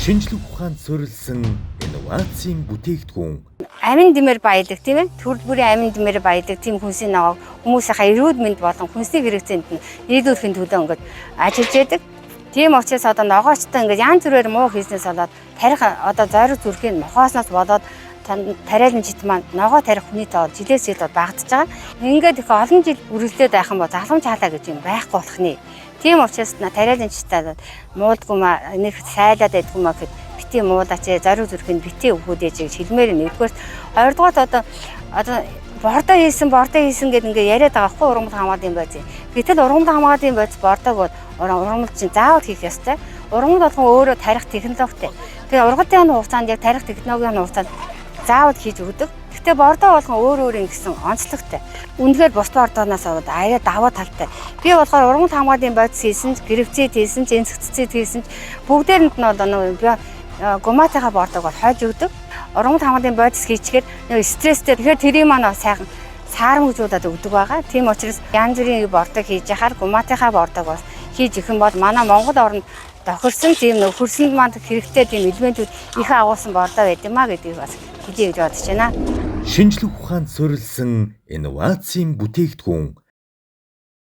Шинжлэх ухаанд суурилсан инновацийн бүтээгдэхүүн. Амин дэмэр баялаг, тийм ээ. Төрөл бүрийн амин дэмэр баялаг тийм хүнсний ногоог хүмүүсийнхаа эрүүл мэнд болон хүнсний хэрэгцээнд нь нийлүүлэхин төлөө ингээд ажиллаж яадаг. Тийм учраас одоо ногоочтой ингээд янз бүрээр муу хийснээс болоод тарих, одоо зориг зүрхийн мохоосноос болоод тариалан жит маань ногоо тарих хүний тоо жилээс жил багадж байгаа. Ингээд их олон жил үргэлжлээд байх юм бол залгамж хаалаа гэж юм байхгүй болох нэ. Тийм учраас тариалан житаа муулдгүй маа, нэг сайлаад байдгүй маа гэхэд бити муулаач, зориг зүрхэнд бити өвхүүдэж гэж хэлмээр. Нэгдүгээр, хоёрдугаар одоо бордоо хийсэн, бордоо хийсэн гэдээ ингээ яриад байгаа хгүй, ургамал хамгаалын бодис. Гэтэл ургамал хамгаалын бодис бордоог бол ургамал чинь заавал хийх ёстой. Ургамал болгон өөрөө тарих технологитой. Тэгээ ургалтын хугацаанд, яг тарих технологийн хугацаанд заавал хийж өгдөг. Гэхдээ бордоо болгон өөр өөр ингэсэн онцлогтой. Үнэхээр бус бордооноос болоод арай даваа талтай. Би болохоор ургамал хамгаалын бодис хийсэн ч, гэрвцэд хийсэн ч, энсгцэд хийсэн ч бүгдээрэнд нь бол нөгөө гуматынхаа бордог бол хойж өгдөг. Ургамал хамгаалын бодис хийчихээр нөгөө стресстэй. Тэгэхээр тэрийг маань сайхан саарамжуулаад өгдөг байгаа. Тийм учраас янз бүрийн бордог хийж яхаар гуматынхаа бордог бас хийж өгөх юм бол манай Монгол оронд тохирсон тийм нөх хөрсөнд маань хэрэгтэй тийм элементүүд их агуулсан бордоо байд юм а гэдгийг бас хэлье гэж бодож байна. Шинжлэх ухаанд суурилсан инновацийн бүтээгдэхүүн.